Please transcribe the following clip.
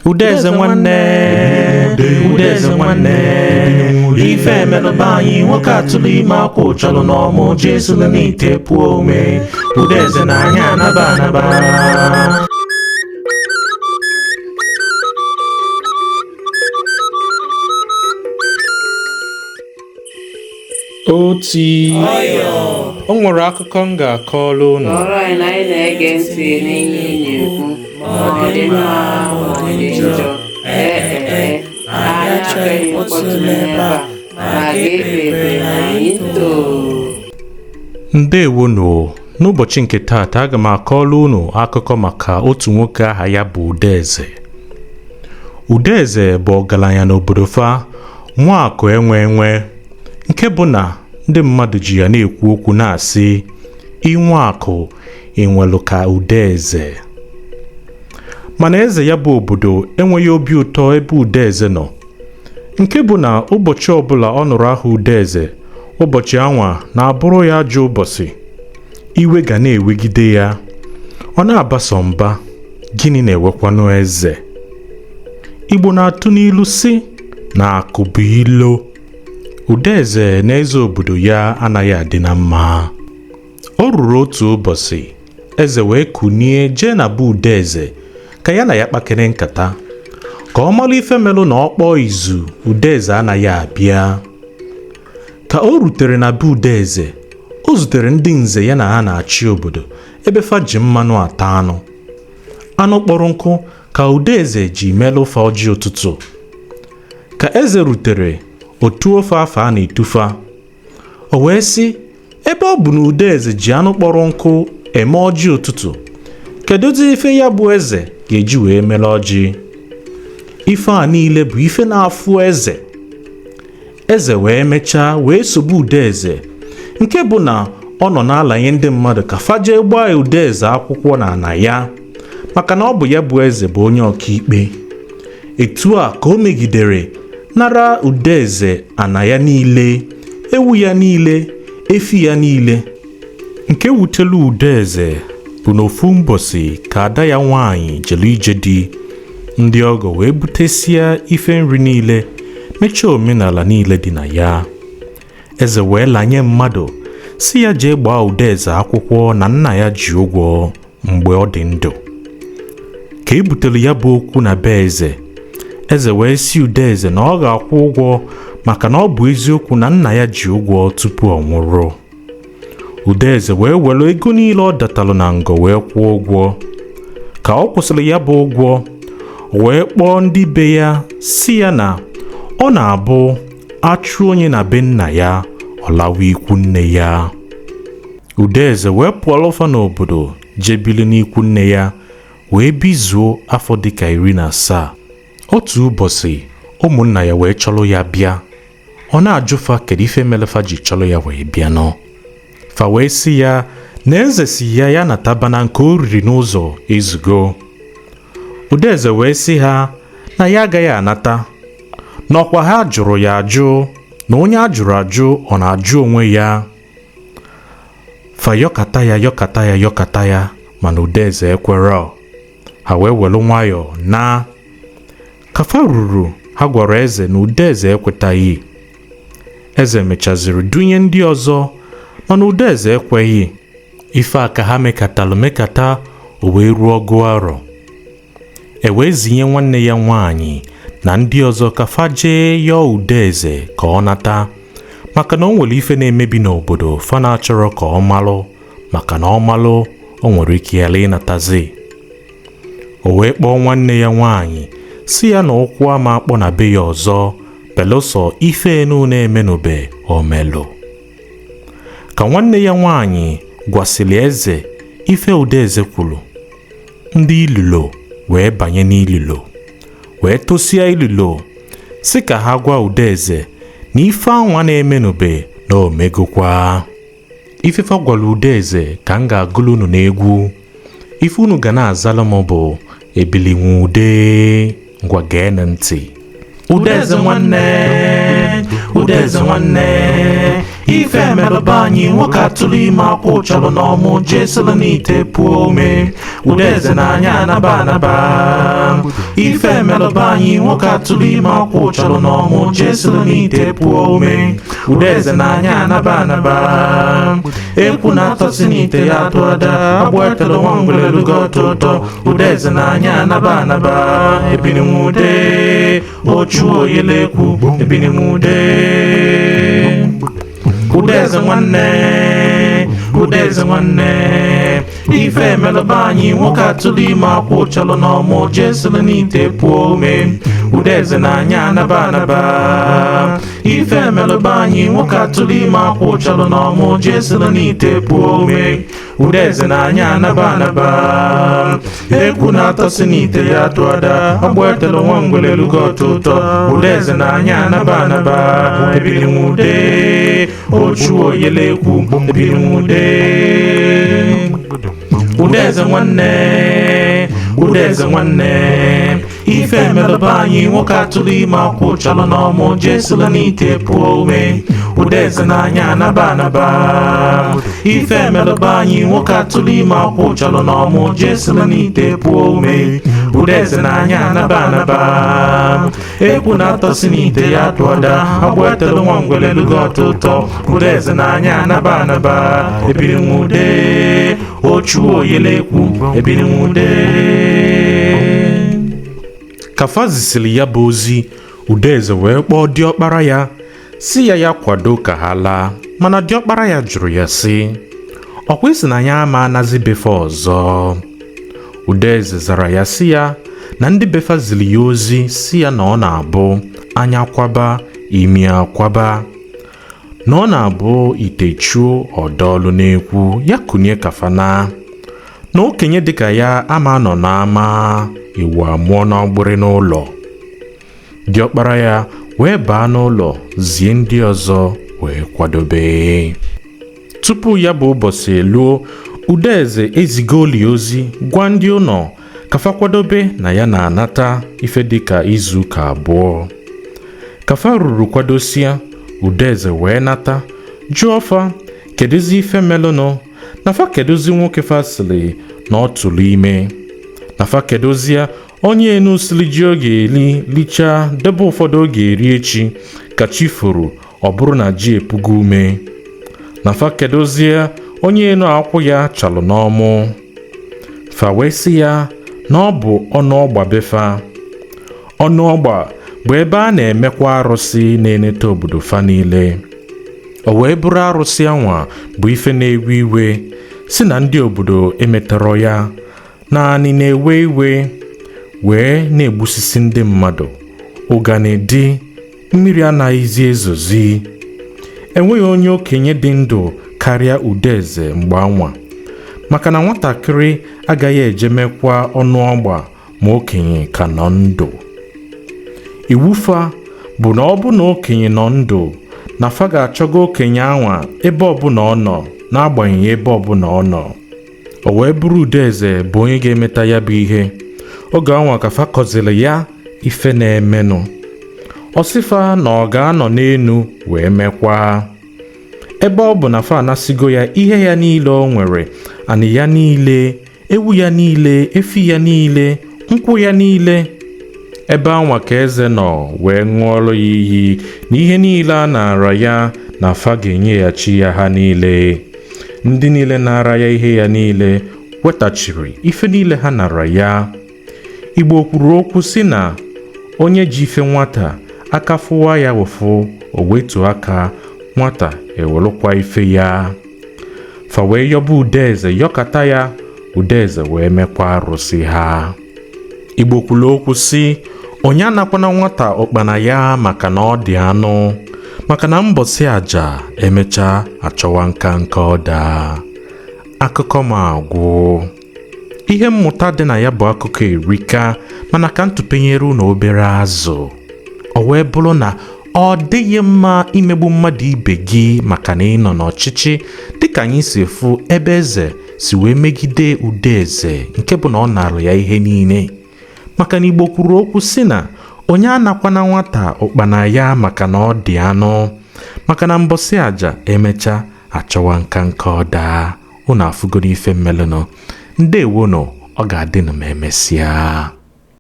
Udeze nwanne, Udeze nwanne, ife emelụba anyị nwoke atụlụ ime akwa ụchalụ n'ọmụ Jesu n'ite pụọ ome. Udeze na anyị anaba anaba. Oti o nwere akụkọ m ga-akọọlụ unu. Kọọrọ anyị na anyị na-ege ntị n'ihe ị na-ekwu, ma ọ dị mma ma ọ dị njọ. Ee e, anyị achọghị mkpọtụ n'ebe a, ma ga-ekpe ekpere na anyị too. Ndewonu. N'ụbọchị nke taata, aga m akọọlụ unu akụkọ maka otu nwoke aha ya bụ Udeze. Udeze bụ ọgaranya n'obodo fa, nwaakụ enwe enwe, nke bụ na ndị mmadụ ji ya na-ekwu okwu na-asị, inwe akụ inwelu ka Udeze. Mana eze ya bụ obodo enweghị obi ụtọ ebe Udeze nọ, nke bụ na ụbọchị ọbụla ọ nụrụ aha Udeze, ụbọchị anwa na-abụrụ ya ajọ ụbọchị. Iwe ga na-ewegide ya, ọ na-abaso mba. Gịnị na-ewekwanụ eze? Igbo na-atụ n'ilu sị na akụ bụ ilo. Udeze na eze obodo ya anaghị adị na mma. O ruru otu ụbọchị, eze wee kunie jee na be Udeze ka ya na ya kpakere nkata, ka ọ malụ ife melụ na ọ kpọọ izu Udeze anaghị abịa. Ka o rutere na be Udeze, o zutere ndị nze ya na ha na-achị obodo ebe fa ji mmanụ ata anụ. Anụ kpọrọ nkụ ka Udeze ji melụ fa ọjị ụtụtụ. Ka eze rutere, o tuo fa afa a na-etufa. O wee sị, ebe ọ bụ na Udeze ji anụ kpọrọ nkụ eme ọjị ụtụtụ, kedụzi ife ya bụ eze ga-eji wee mere ọjị? Ife a niile bụ ife na-afụ eze. Eze wee mechaa wee sobe Udeze, nke bụ na ọ nọ na-alanye ndị mmadụ ka fa jee gbaa Udeze akwụkwọ n'ana ya, maka na ọ bụ ya bụ eze bụ onye ọkaikpe. Etu a ka o megidere nara Udeze ana ya niile, ewu ya niile, efi ya niile. Nke wutelu Udeze bụ na ofu mbọsị ka ada ya nwaanyị jelu ije di, ndị ọgọ wee butesia ife nri niile, mechaa omenala niile dị na ya. Eze wee lanye mmadụ si ya jee gbaa Udeze akwụkwọ na nna ya ji ụgwọ mgbe ọ dị ndụ. Ka e butere ya bụ okwu na be eze, eze wee sị Udeze na ọ ga-akwụ ụgwọ maka na ọ bụ eziokwu na nna ya ji ụgwọ tupu ọ nwụrụ. Udeze wee were ego niile ọ datalụ na ngọ wee kwụọ ụgwọ. Ka ọ kwụsịrị ya bụ ụgwọ, o wee kpọọ ndị be ya si ya na ọ na-abụ achụ onye na be nna ya, ọ lawa ikwu nne ya. Udeze wee pụọlụ fa n'obodo jee bili n'ikwu nne ya, wee bizuo afọ dịka 17. Otu ụbọchị, ụmụnna ya wee chọrọ ya bịa. Ọ na-ajụ fa kedu ife mere fa ji chọrọ ya wee bịanụ. Fa wee sị ya na eze si ya ya nataba na nke o riri n'ụzọ ezugo. Udeze wee sị ha na ya agaghị anata, n'ọkwa ha jụrụ ya ajụ, na onye a jụrụ ajụ ọ na-ajụ onwe ya. Fa yọkata ya yọkata ya yọkata ya, mana Udeze ekwerọ. Ha wee welu nwayọọ na ka fa ruru, ha gwara eze na Udeze ekwetaghị. Eze mechaziri dunye ndị ọzọ, mana Udeze ekweghị. Ife a ka ha mekatalụ mekata, o wee ruo ọgụ arọ. E wee zinye nwanne ya nwaanyị na ndị ọzọ ka fa jee yọọ Udeze ka ọ nata, maka na o nwere ife na-emebi n'obodo fa na-achọrọ ka ọ malụ, maka na ọ malụ o nwere ike ghara ịnatazi. O wee kpọọ nwanne ya nwaanyị si ya na ụkwụ ama akpọ na be ya ọzọ belụsọ ife enu na-emenube o melụ. Ka nwanne ya nwaanyị gwasịrị eze ife Udeze kwuru, ndị ilulo wee banye n'ililo, wee tụsịa ililo si ka ha gwa Udeze na ife anwa na-emenube na o megokwa. Ife fa gwara Udeze ka m ga-agụlụ unu n'egwu. Ife unu ga na-azalụ m bụ ebilinwe ude. Ngwa geenụ ntị. Udeze nwanne, Udeze nwanne, Ife emelụba anyị, nwoke atụrụ ime akwụ chalụ n'ọmụ jesịlụ n'ite pụọ ome. Udeze na anya anaba anaba. Ife emelụba anyị, nwoke atụrụ ime akwụ chalụ n'ọmụ jesịlụ n'ite pụọ ome. Udeze na anya anaba anaba. Ekwu na-atọsi n'ite ya atụ ada. Agbụ etelu nwa ngwere lugo ọtọ ụtọ. Udeze na anya anaba anaba. Ebininwude ochu oyelekwu. Ebininwude. Udeze nwanne, Udeze nwanne. Ife emelụba anyị, nwoke atụrụ ime akwụ chalụ n'ọmụ jesịlụ n'ite pụọ ome. Udeze na anya anaba anaba. Ife emelụba anyị, nwoke atụrụ ime akwụ chalụ n'ọmụ jesịlụ n'ite pụọ ome. Udeze na anya anaba anaba. Ekwu na-atọsi n'ite ya atụ ada. Agbụ etelu nwa ngwere lugo ọtọ ụtọ. Udeze na anya anaba anaba. Ebirinwude ochu oyelekwu. Ebirinwude. Udeze nwanne, Udeze nwanne. Ife emelụba anyị, nwoke atụrụ ime akwụ chalụ n'ọmụ jesịlụ n'ite pụọ ome. Udeze na anya anaba anaba. Ife emelụba anyị, nwoke atụrụ ime akwụ chalụ n'ọmụ jesịlụ n'ite pụọ ome. Udeze na anya anaba anaba. Ekwu na-atọsi n'ite ya atụ ada. Agbụ etelu nwa ngwere lugo ọtọ ụtọ. Udeze na anya anaba anaba. Ebirinwude ochu oyelekwu. Ebirinwude. Ka fa zisịrị ya bụ ozi, Udeze wee kpọọ diọkpara ya si ya ya kwado ka ha laa, mana diọkpara ya jụrụ ya sị, ọkwa isi na ya ama anazi befe ọzọ? Udeze zara ya sị ya na ndị befa ziri ya ozi si ya na ọ na-abụ anya kwaba imi akwaba, na ọ na-abụ ite chuo ọdọọlụ n'ekwu ya kunye kafana, na okenye dịka ya ama nọ n'ama ewu amụọ n'ọgbụrị n'ụlọ. Diọkpara ya wee baa n'ụlọ zie ndị ọzọ wee kwadobe. Tupu ya bụ ụbọchị eluo, Udeze ezigoli ozi gwa ndị ụlọ ka fa kwadobe na ya na-anata ife dịka izu ụka abụọ. Ka fa ruru kwadosia, Udeze wee nata jụọ fa kedụzi ife melụnụ, na fa kedụzi nwoke fa sịrị na ọ tụrụ ime, na fa kedụzie onye enu siri ji oge eli lichaa debe ụfọdụ oge eri echi ka chi foro ọ bụrụ na ji epugo ume, na fa kedụzie onye enu akwụ ya chalụ n'ọmụ. Fa wee sị ya na ọ bụ ọnụ ọgba befa. Ọnụ ọgba bụ ebe a na-emekwa arụsị na-eneta obodo fa niile. O wee bụrụ arụsị anwa bụ ife na-ewe iwe si na ndị obodo emetarọ ya, naanị na-ewe iwe wee na-egbusisi ndị mmadụ. Ụgani dị, mmiri anaghịzi ezozi. Enweghị onye okenye dị ndụ karịa Udeze mgbe anwa, maka na nwatakịrị agaghị eje mekwa ọnụ ọgba ma okenye ka nọ ndụ. Iwu fa bụ na ọ bụ na okenye nọ ndụ na fa ga-achọga okenye anwa ebe ọbụla ọ nọ, n'agbanyeghị ebe ọbụla ọ nọ. O wee bụrụ Udeze bụ onye ga-emeta ya bụ ihe. Oge anwa ka fa kọziri ya ife na-emenụ. Ọ sịfa na ọ ga-anọ n'enu wee mekwaa. Ebe ọ bụ na fa anasigo ya ihe ya niile o nwere, anị ya niile, ewu ya niile, efi ya niile, nkwụ ya niile. Ebe anwa ka eze nọ wee ṅụọrọ ya iyi na ihe niile a nara ya na fa ga-enyeghachi ya ha niile. Ndị niile nara ya ihe ya niile wetachiri ife niile ha nara ya. Igbo kwuru okwu sị na onye ji ife nwata aka fụwa ya ụfụ, o wetuo aka nwata ewelụkwa ife ya. Fa wee yọba Udeze yọkata ya, Udeze wee mekwa arụsị ha. Igbo kwuru okwu sị onye anakwana nwata ụkpana ya maka na ọ dị anụ, maka na mbọsị aja emechaa achọwa nka nka ọ daa. Akụkọ m agwụ. Ihe mmụta dị na ya bụ akụkọ erika, mana ka ntụpenyere unu obere azụ. O wee bụrụ na ọ dịghị mma imegbu mmadụ ibe gị maka na ị nọ n'ọchịchị, dịka anyị si fụ ebe eze si wee megide Udeze nke bụ na ọ nara ya ihe niile. Maka na Igbo kwuru okwu sị na onye anakwana nwata ụkpana ya maka na ọ dị anụ. Maka na mbọsị aja emecha achọwa nka nka ọ daa. Unu afụgoro ife mmelụnụ. Ndewonụ, ọ ga-adịnụ ma emesịa.